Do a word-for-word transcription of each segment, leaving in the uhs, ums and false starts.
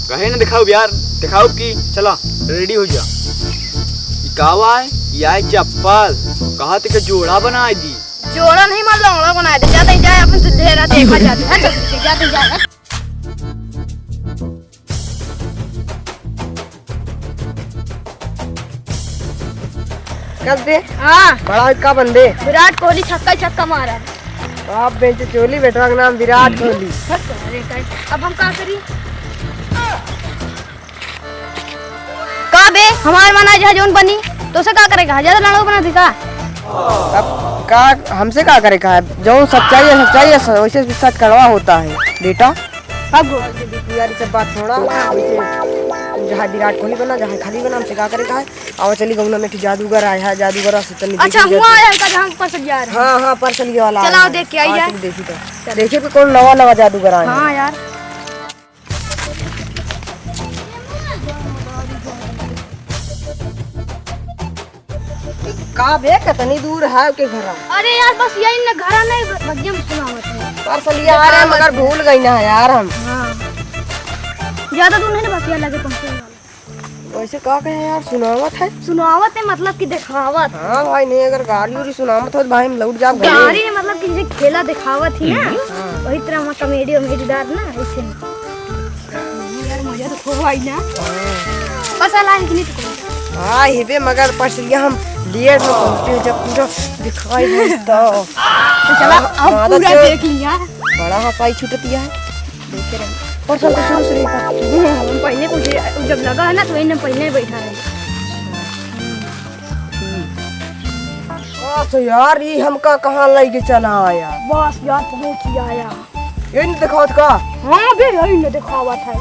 कहे न दिखाउब यार, दिखाउब कि चला, ready हो जा। ई का बा है? ई आए चप्पल, कहा ते के जोड़ा बनाए दी। जोड़ा नहीं, मार लौंगड़ा बनाए दे। जा तई जा, अपन तू ढेरा देखा जाते। हट, चल, जा तई जा, हट। कब दे? हाँ। बड़ा का बंदे? विराट कोहली छक्का ही छक्का मारा। बाप बेंचे चोली, बेटवा के नाम विराट कोहली। हट, अरे, अब हम का करी? का बे, हमार मना जहाँ जौन बनी, तो से का करे का? ज्यादा लड़ो बना थी का? अब का, हमसे का करे का है? जौन सच्चाई है, सच्चाई है, वैसे भी सच कड़वा होता है, बेटा। अब यार, ये सब बात छोड़ा, वैसे जहाँ विराट कोहली बना, जहाँ खाली बना, हमसे का करे का है? आवा चली गौना में एक जादूगर आया है, जादूगर से तनी अच्छा, देखी हुआ जाती। आया है का जहाँ पर से जा रहे हैं? हाँ, हाँ, पर चलिए वाला चलाओ, आया है। देख के आई हाँ, है। चल देखी तो। चल। देखिए कि कौन नवा नवा जादूगर आया है। हाँ यार। का बे, कितनी दूर है के घरा? अरे यार, बस यही न घरा नहीं, भैया में सुनावत है। पर चलिए आ रहे हैं, मगर भूल गई ना यार हम। हाँ। ज्यादा दूर नहीं ना, बस यार लगे पहुंचे वाला। वैसे का कहे यार, सुनावत है? सुनावत है मतलब कि देखावत। हाँ भाई, नहीं अगर गारी उरी सुनावत हो तो भाई हम लौट जाब घरे। गारी है मतलब कि जैसे खेला देखावत ही ना, हाँ। वही तरह हम comedy वमेडीदार ना, ऐसे। यार मजा तो खूब आई ना। हाँ। बस अला है कि नहीं तो। हाँ, हेबे मगर पसलिया हम late में पहुँचे, जब पूरा दिखाई है तो। तो चला, अब हाँ, तो पूरा चल। देख लिया। बड़ा हंसाई छूटतिया है। देखते रहे। पर सब तो शुरू से रही था। हम पहले पूछे, जब लगा है ना, तो वही हम पहले बैठा रहे। बस यार, ये हमका कहाँ लेके चला आया? बस यार, पहुँच ही आया। ये नहीं दिखावत का? हाँ बे, यही नहीं दिखावत है।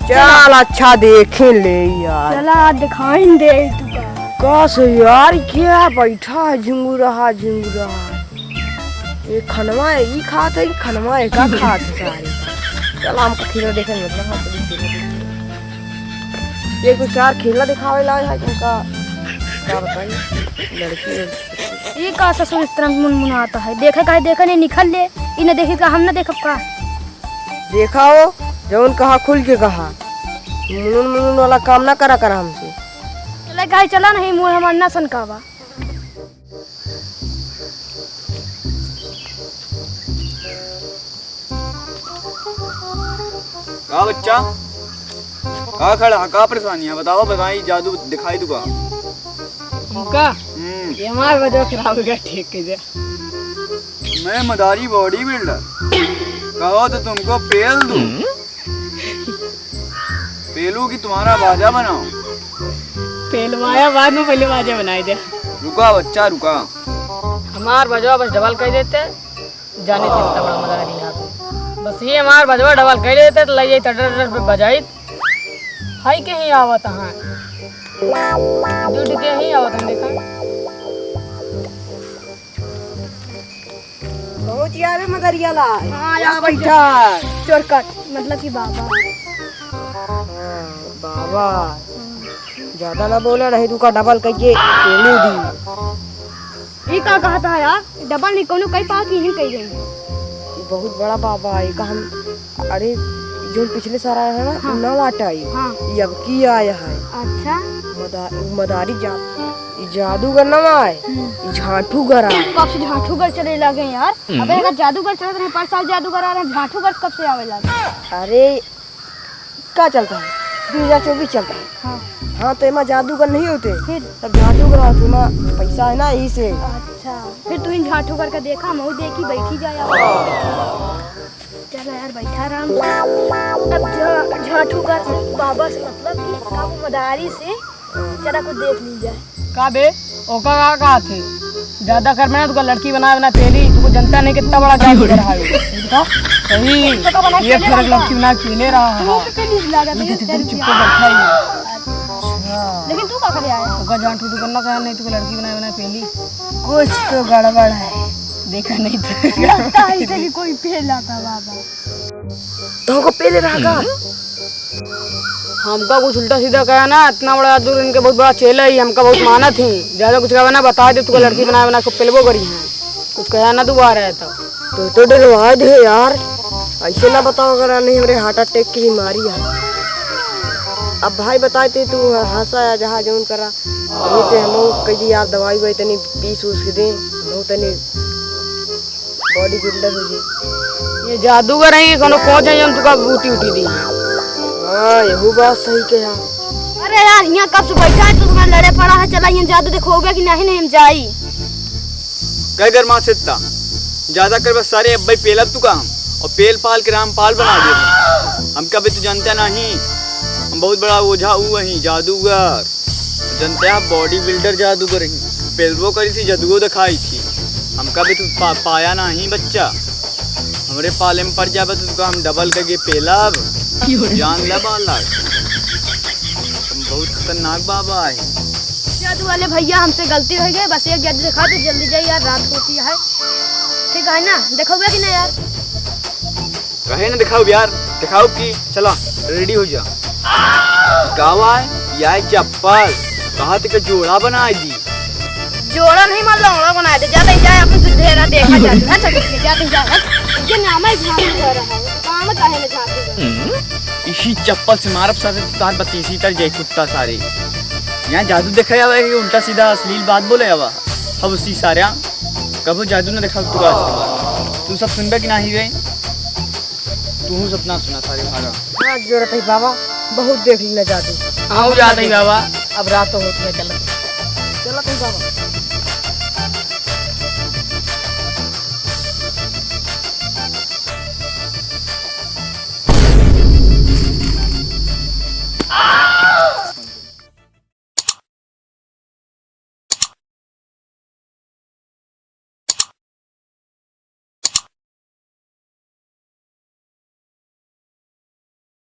चल, अच्छा देखे ले यार। चला, आज दिखाइन दे तुका। कस यार, क्या बैठा है झुंगुरहा, झुंगुरहा। ये खनवा है, ई खात है, ई खनवा है, का खात है सारे? चल, हमका खेला देखे, मतलब, हम तो खेला देखे। ये कुछ यार खेला दिखावे ला है, तुमका क्या बताई? लड़की है। ई का ससुर इस तरह मुनमुनाता है? देखे काहे देखे नहीं, निकल ले। ई न देखी का हम न देखब का? देखा हो, जौन कहा खुल के कहा। मुनुन मुनुन वाला काम ना करा करा हमसे। चले काहे चला नहीं, मुँह हमार ना सनकावा। का बच्चा? का खड़ा है? का परेशानी है? बताओ, बताई, जादू दिखाई दूंगा। हमका? हम्म। ये हमार वजह खराब हो गया, ठीक के दे। मैं मदारी body builder। कहो तो तुमको पेल दूं। पेलू कि तुम्हारा बाजा बनाऊं? पेलवाया बाद में, पहले बाजा बनाई दे। रुका बच्चा, रुका। हमार बजवा बस double कर देते, जाने कितना बड़ा मदारी है आप। बस ये हमार बजवा double कर देते तो लग जाई, टटर टटर पे बजाई। हाय के ही आवत हाँ। जुड़ के ही आवत हम देखा। बहुत यार मदरिया ला। हाँ, यहाँ बैठा। चोरकट, मतलब कि बाबा। हाँ, बाबा। हाँ। ज्यादा ना बोला, नहीं तो का double कह के पेलू दी। ये का कहता है यार? Double नहीं, कोनो कई पाँव की ही कही गई। ये बहुत बड़ा बाबा है, का हम अरे, जो पिछले साल आया है ना, हाँ। ना वाट आई। हाँ। ये अब की आया है। अच्छा। मदा-, मदारी जा-, ई जादूगर ना आए, हम्म। ई झांठूगर आए। कब से झांठूगर चले लगे यार? हम्म। अबे अगर जादूगर चलत रहे, पाँच साल जादूगर आ रहे, झांठूगर कब से आवे लगे? अरे, का चलता है? दो हज़ार चउबीस चलता है। हाँ। हाँ, तो एमा जादूगर नहीं होते। फिर? तब झांठूगर होते, एमा पैसा है ना, यही से। अच्छा, फिर तू इन झांठूगर का देखा, मऊ देखी बैठी जाया। चला यार, बैठा आराम से। अब झा-, झांठूगर बाबा से मतलब कि का वो मदारी से चला कुछ देख ली जाए। का बे, ओका का कहा थे? ज्यादा कर में ना, तुका लड़की बना, बना पेली, तुको जनता नहीं कितना बड़ा जादूगर है वो। देखा? सही, तो का बना एक पेले फरक रहा लड़की था? बना पेले रहा तू है। तो पेली लगा ये दे, तो तेरे चुप को बैठा ही है। अच्छा। लेकिन तू का करे आया? ओका जान ठुटू करना कहा नहीं, तुको लड़की बना, बना पेली। कुछ तो गड़बड़ है। देखा नहीं तो। लगता है इसे भी कोई पेला था बाबा। तो हमको पेले रहा का? हमका कुछ उल्टा सीधा कहा ना, इतना बड़ा दूर इनके बहुत बड़ा चेला ही, हमका बहुत मानत ही। ज्यादा कुछ कहा ना, बता दे, तुका लड़की बना, बना के पेलबो करी है। कुछ कहा ना दोबारा है तो। तो, तो डलवा दे यार। ऐसे ना बताओ, अगर नहीं हमरे heart attack की बीमारी है। अब भाई बताए थे, तू हंसा या जहाँ जौन करा, अभी ते हमहू कह दी यार, दवाई ववाई तनी पीस उस के दे, हमहू तनी body builder हो जाए। ये जादूगर है कि कोनो कोच है जौन तुका बूटी उठी दी? हाँ, यहू बात सही कहा। अरे यार, यहाँ कब से बैठा है, तू तुम्हारे लड़े पड़ा है, चला यहाँ जादू देखोगे कि नहीं, नहीं हम जाई। कह गरमात से इतना ज्यादा कर, बस सारे अब्बई पेलब तुका हम, और पेल पाल के रामपाल बना दे। हमका भी तू जानता नहीं, हम बहुत बड़ा ओझा ऊ हई, जादूगर। जनते आप body builder जादूगर ही, पेलबो करी थी, जदुओ दिखाई थी। हमका भी तू पा, पाया नाही बच्चा, हमरे पाले में पड़ जाबे तो तुका हम double करके पेलब। जान ले बालक, हम बहुत खतरनाक बाबा है। जादू वाले भैया, हमसे गलती हो गई, बस एक जादू दिखा दे, जल्दी जाइए यार, रात होती है। ठीक है ना, देखोगे कि ना यार? कहे ना दिखाओ यार, दिखाओ कि चला ready हो जा। गावा है या चप्पल, कहा तक जोड़ा बनाए दी। जोड़ा नहीं, मतलब लौड़ा बनाए दे। जाते ही जाए, अपने से ढेरा देखा जाते है, चल के जाते ही जाए। ये नाम है झांकी कर रहा है, काम काहे ना झांकी कर। इसी चप्पल से मारब सारे, तो तार बत्तीसी तर जाए कुत्ता सारे। यहाँ जादू देखा जावे कि उल्टा सीधा अश्लील बात बोले जावा। अब उसी सारे कबो जादू ना देखा तू आज के बाद। तू सब सुनबे कि नाही रे? तू सपना सुना सारे भागा। हाथ जोड़त है बाबा, बहुत देख लीला जादू। आओ जात है बाबा। अब रात तो होत है, चलत। चलत है बाबा।